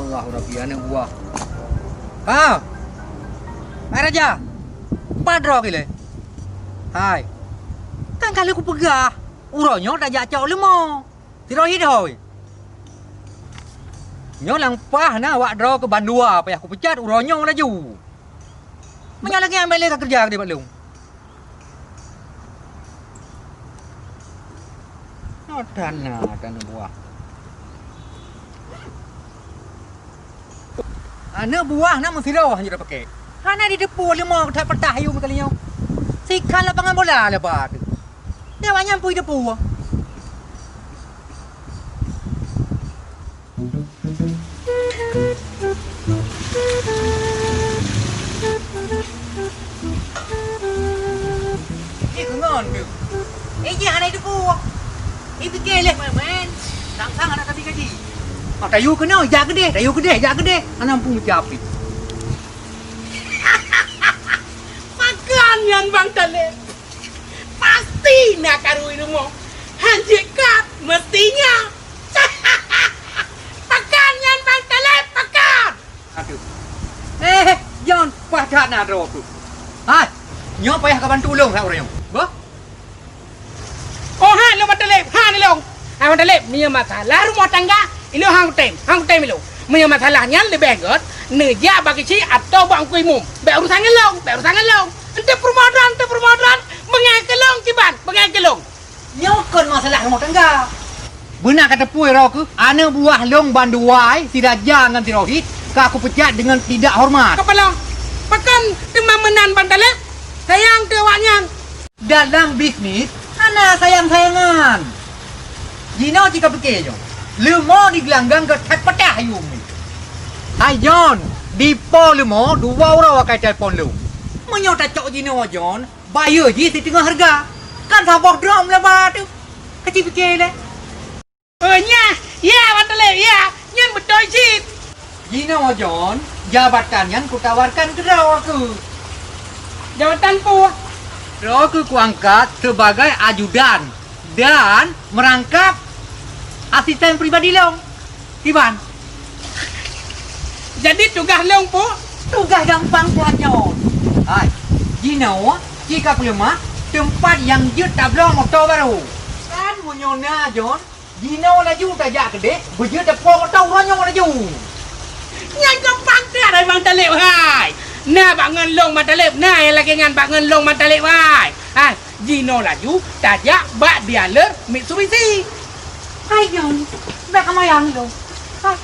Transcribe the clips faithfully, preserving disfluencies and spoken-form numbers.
Allah Rabbi, aneuk buah. Ha! Hai Raja, pat droe keu lé? Hai. Kan ka lheueh kupeugah, uroe nyoe tajak cok leumo. Sidroe hidoi. Nyoe lam paih na awak droe keu bandua payah kupeucat uroe nyoe laju. Meunyoe lagèe nyan bèk lé kakeureuja keudéh bak lôn. Nyoe tan na, tan buah. Aneuk buah na meusidroe hanjeuet tapakèk. Hana jiteupue leumo that patah ayue meukalinyoe. Sikhan lapangan bola leubeh teuh. Di awak nyan peue jiteupue. Jih keungon tu. Eh, jih hana jiteupue. Ipike lé main-main. Sang-sang hana tapi gaji. Ah, tayue keunoe, jak keudéh, tayue keudéh, jak keudéh. Hana mampu meucapit. Pakon nyan Bang Taleb. Pasti na karu i rumoh. Hanjeuet kat, meustinya. Pakon nyan Bang Taleb, pakon? Aduh. Eh, John, paih that na droe tu. Hai, nyoe payah ka bantu ulôn that uroe nyoe. Boh? Oh, hai, lôn Bang Taleb, hai, lôn. Hai, Bang Taleb, meunyoe masalah rumoh tangga, ilôn han kutem, han kutem ilôn. Meunyoe masalah nyan leubeh gèt, neujak bak keuchik atawa bak Teungku Imum. Bèk urusan ngon lôn, bèk urusan ngon lôn. Eunteuk peurumoh droen, eunteuk peurumoh droen, beungèh keu lôn kiban, beungèh keu lôn. Nyoe kon masalah rumoh tangga. Beuna ka teupeu droe keuh, aneuk buah lôn bandua, si Raja ngon si Rohit, ka kupeucat deungon tidak hormat. Kapala, pakon teuma meunan Bang Taleb? Sayang keu awak nyan. Dalam bisnis, hana sayang-sayangan. Jinoe cit kapike nyoe, leumo di geulanggang ka that patah ayue mi. Hai John, dipo leumo dua uroe akai telepon lôn. Meunyoe tacok jinoe John, bayeue jih siteungoh hareuga. Kan saboh drom laba teuh. Kacipike lé. Oh, nya, ya, Bang Taleb, ya. Nyan beutôi cit. Jinoe John, jabatan nyan kutawarkan keu droe keuh. Jabatan peue? Droe keuh kuangkat sebagai ajudan dan meurangkap asisten pribadi lôn. Kiban? Jadi tugaih lôn peue? Tugaih gampang sajan. Hai, jinoe cit kapeuleumah teumpat nyang jeuet tabloe moto barô. Kan meunyoe na John, jinoe laju tajak keudeh, beujeuet teupeu moto uroe nyoe laju. Nyan gampang that hai Bang Taleb hai. Na bak ngon lôn Bang Taleb, na nyang lagèe nyan bak ngon lôn Bang Taleb hai. Hai, jinoe laju tajak bak dealer Mitsubishi. Hai John, bèk kamayang lôn. Hai,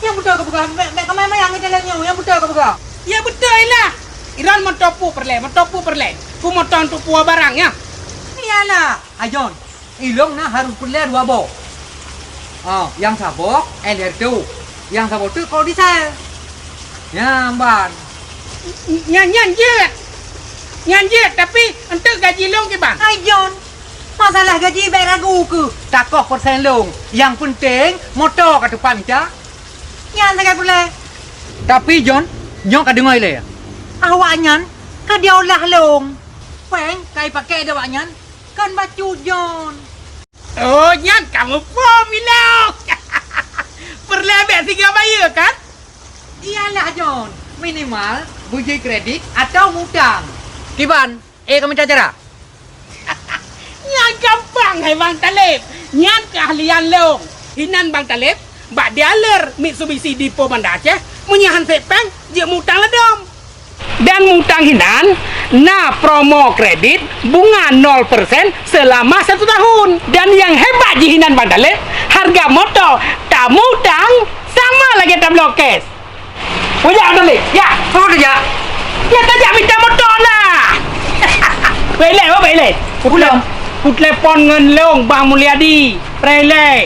nyang beutôi kapeugah, bèk, bèk kamayang-mayang lé lagèe nyoe, nyang beutôi kapeugah. Ya beutôi lah. Iran moto peue peureulèe, moto peue peureulèe. Peue moto untuk peue barang nyan. Iyalah, hai John. Ilôn na harôh peureulèe dua boh. Ah, nyang saboh L R tu, nyang saboh teuk kok diesel. Nyan ban. Nyan, nyan jeuet. Nyan jeuet, tapi eunteuk gaji lôn kiban? Hai John, masalah gaji bèk ragu keuh. Takoh persen lôn. Nyang peunteng moto ka teupah mita. Nyan sagai peureulèe. Tapi John, nyoe ka deungoe lé. Awaknyan ka jioh lôn. Pèng ka jipakèk di awaknyan. Kan bacut John. Oh, nyan ka muphom ilôn. Peureulèe bèk singoh bayeue kan? Iyalah John, minimal beujeuet kredit atawa mutang. Kiban, eh, ka mita cara? Nyan gampang hai Bang Taleb. Nyan keahlian lôn. Hinan Bang Taleb, bak dealer Mitsubishi Dipo Banda Aceh, meunyoe han sép pèng, jeuet mutang ladôm. Dan mutang hinan na promo kredit bunga nol persen selama satu tahun. Dan nyang hebat jih hinan Bang Taleb, hareuga moto tamutang sama lagèe tabloe cash. Oh ya, Bang Taleb, ya. Apa tu, ya? Ya, tajak mita moto lah. Baik leh, oh, baik leh. Pulang. Kutelepon ngon lôn Bang Mulyadi. Baik leh.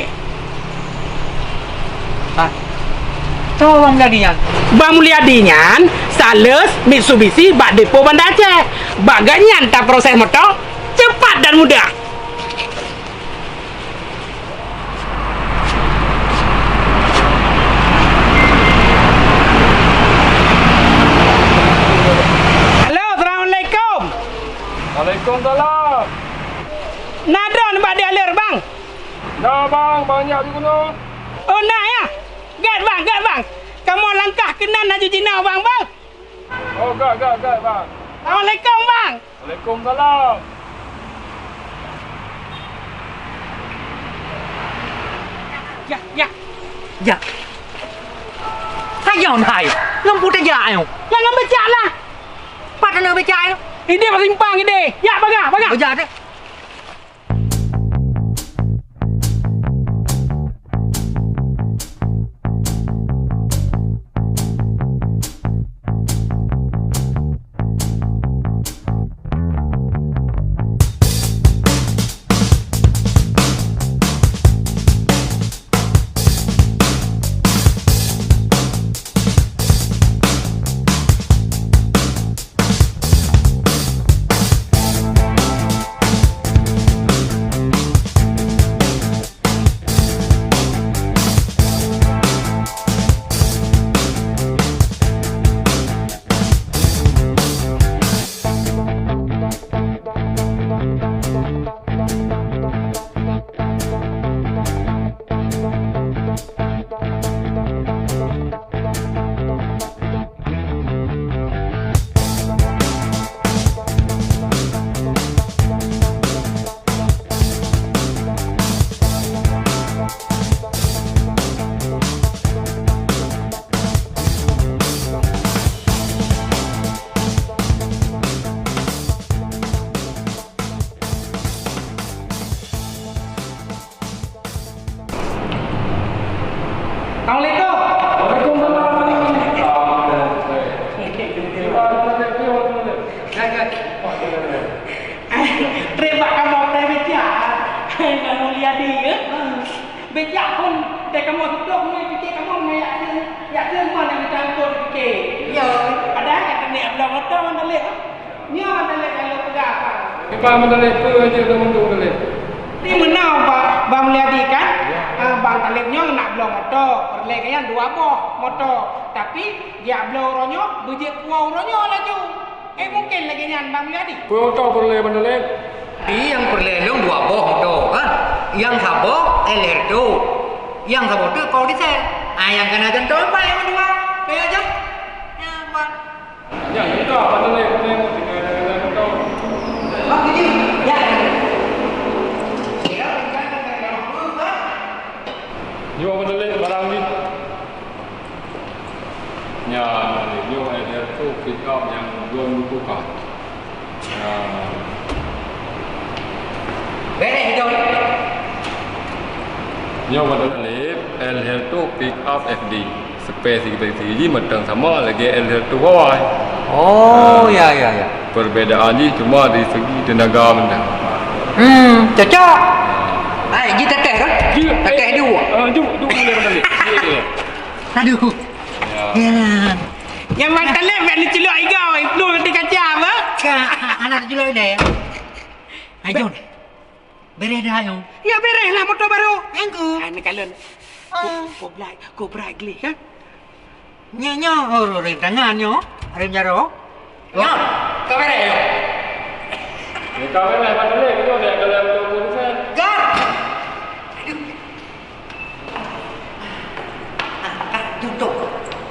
Ha. Soe Bang Mulyadi nyan? Bang Mulyadi nyan sales Mitsubishi bak depo Banda Aceh. Bak gobnyan taproses moto cepat dan mudah. Halo, assalamualaikum. Waalaikumsalam. Na droen bak dealer, Bang? Na, Bang, banyak di gunong. Oh, na ya? Gèt, Bang, gèt, Bang. Kamoe langkah keunan laju jinoe, Bang, beuh. Oh, gèt, gèt, gèt, Bang. Assalamualaikum, Bang. Waalaikumsalam. Ya, ya. Ya. Hai, nyoe hai. Ngon peue tajak nyoe? Ngon becak lah. Pat na becak nyoe? Idéh bak simpang idéh. Ya, bagah, bagah. Becak deh. Assalamualaikum. Waalaikumsalam. Trép bak kamoe preh becak. Bang Mulyadi, ya? Becak phôn deh kamoe seutôt, meunyoe pike kamoe meunyoe jak keu, jak keu man nyang meucampur pike. Ya. Padahai ka keuneuk bloe moto mandalek. Nyoe mandalek nyang lôn peugah, Bang. Kiban mandalek peue jeuet lôn mandum mandalek? Di meunoe, Bang, Bang Mulyadi kan? Ya. Ah, Bang Taleb nyoe nak bloe moto, peureulèe gobnyan dua boh moto. Tapi, jak bloe uroe nyoe, beujeuet kuwoe uroe nyoe laju. Eh, mungkin lagèe nyan, Bang Mulyadi? Peue moto peureulèe mandalek? Di nyang peureulèe lôn dua boh moto, kan? Nyang saboh L R tu. Nyang saboh tu Corsair. Ah, nyang kana jantoe empat nyang dua. Kaya aja. Ya, Bang. Nyan, nyan, Bang Taleb, nyan, tinggai, tinggai, tinggai, tinggai. Bang, kejut. Ya. Nyoe Bang Taleb, barang ni. Nyan, nyoe L R tu pick up nyang lôn butuhkan. Nyan. Beres, Don. Nyoe Bang Taleb, L R tu pick up F D. Spesifikasi jih mantong sama lagèe L R tu bawah. Oh, ya, ya, ya. Perbedaan jih cuma dari segi tenaga mantong. Hmm, cocok. Hai, jih teuteh kan? Jih, teuteh eh, dua. Ah, jom, jom boleh Bang Taleb. Ya, ya. Aduh. Ya. Ya. Nyang Bang Taleb bèk neuceulok igoe, iplueng di kaca apa? Ka, anak ceulok deh. Hai, Jon. Bereh dah, Yong? Ya, bereh lah moto baru. Angku. Ah, ni kalon. Ah. Ko, ko bright, ko bright gleh, kan? Nyoe, nyoe, oh, rem tangan nyoe. Rem jaroe. Nyoe, ka bereh, Yong? Ni ka bereh, Bang Taleb, nyoe dah kalau moto pun, kan? Jar! Aduh. Ah, ah, tutup.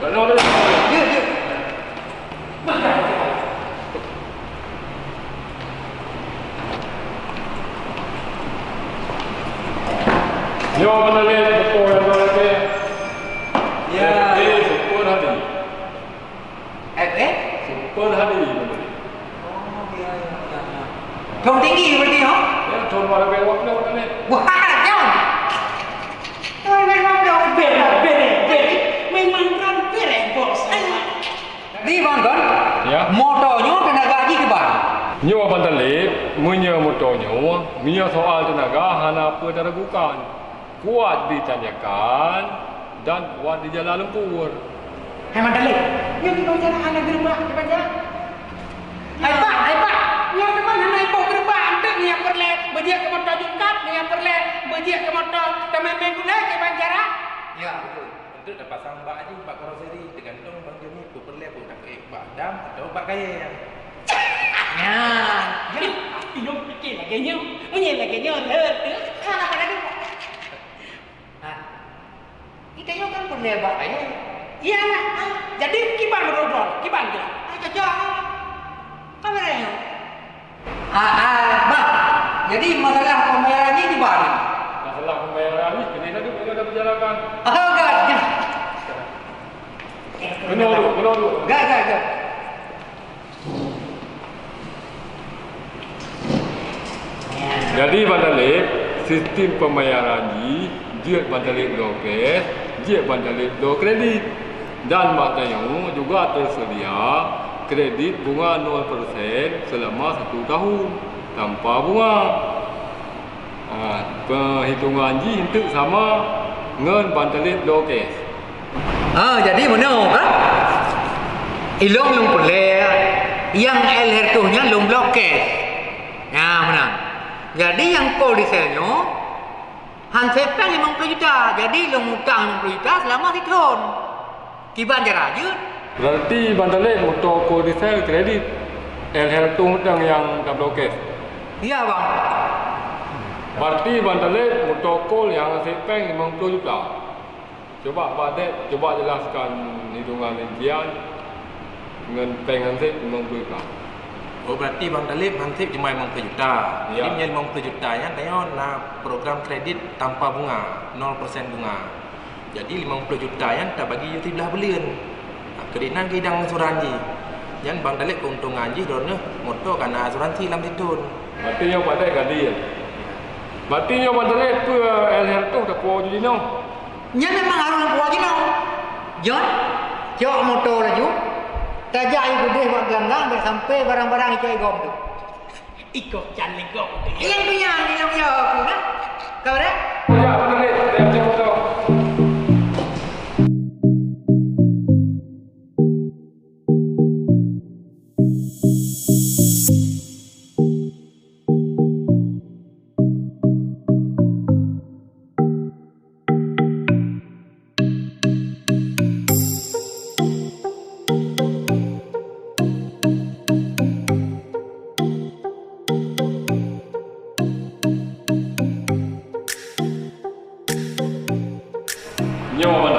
Kalau ada. Ya, ya. Nyoe mana lé, beutôi yang mana lé? Ya. Eh, super hari. Eh, eh? Super hari. Oh, ya, ya, ya, ya. Thôn tinggi berarti, ha? Ya, thôn mana lé, waktu mana lé? Wah, jauh. Thôn mana lé, bere, bere, bere. Memang kan bere, bos. Di Bang Don, ya. Moto nyoe teunaga jih kiban? Nyoe Bang Talib, meunyoe moto nyoe, meunyoe soal teunaga hana peue taragukan. Kuat di tanjakan dan kuat di jalan lumpur. Hai Bang Talib, nyoe kiban cara hana geureubah kiban jalan. Hai Pak, hai Pak, nyoe teuma hana iboh geureubah, anteuk nyoe nyang peureulèe beujeuet keu moto jungkat, nyoe nyang peureulèe beujeuet keu moto teumèe-mèe gulèe kiban cara. Ya, beutôi. Untuk tapasang bak jih bak karoseri, teugantung Bang Joni peue peureulèe, peue takeuh bak dam atawa bak kayèe. Nyan. Ya, inong pike lagèe nyoe. Meunyoe lagèe nyoe, rhot. Hana pada duek. Ha. Kita nyoe kan peureulèe bak kayèe. Iya lah. Jadi kiban menurut droe, kiban je. Ah, cocok. Kamera nyoe. Ah, ah, Bang. Jadi masalah pembayaran ni di mana? Masalah pembayaran ni, kena satu kena ada perjalanan. Ah, enggak. Kena dulu, kena dulu. Enggak, enggak, enggak. Jadi Bang Talib, sistem pembayaran jih, jeuet Bang Talib bloe cash, jeuet Bang Talib bloe kredit. Dan bak tanyoe juga tersedia kredit bunga nol persen selama satu tahun tanpa bunga. Ha, peuhitungan jih enteuk sama ngon Bang Talib bloe cash. Ha, jadi meunoe kan? Ilong lôn peureulèe nyang L seratus nyan lôn bloe cash. Nah, meunan. Jadi nyang Koldisel nyoe han sép péng limong ploh juta. Jadi lôn utang limong ploh juta selama sithon. Kiban cara jeuet. Berarti Bang Talib moto Koldisel kredit, L seratus mantong nyang tabloe cash? Iya, Bang. Berarti Bang Talib moto Kold nyang sép péng limong ploh juta. Coba Pak Dek, coba jelaskan hitungan rincian ngon péng hansip limong ploh juta. Oh, berarti Bang Talib hansip cuma limong ploh juta. Iya. Jadi, meunyoe limong ploh juta nyan, tanyoe na program kredit tanpa bunga, nol persen bunga. Jadi, limong ploh juta nyan tabagi yoh siblah buleuen. Nah, kredit nyan geudang asuransi. Nyan Bang Talib keuntungan jih droeneuh moto ka na asuransi lam sithon. Berarti nyoe Pak Dek gadien. Berarti nyoe Bang Talib peue L seratus tapuwoe jinoe? Nyan memang harôh tapuwoe jinoe. Jon, cok moto laju, tajak i keudeh bak gelanggang bèk sampai barang-barang icok i gob tu. Iko can lé gob tu. Nyang tu nyan, nyang nyoe aku kan. Kau dah? Ya, Bang Talib, saya cok moto. Nyoe Bang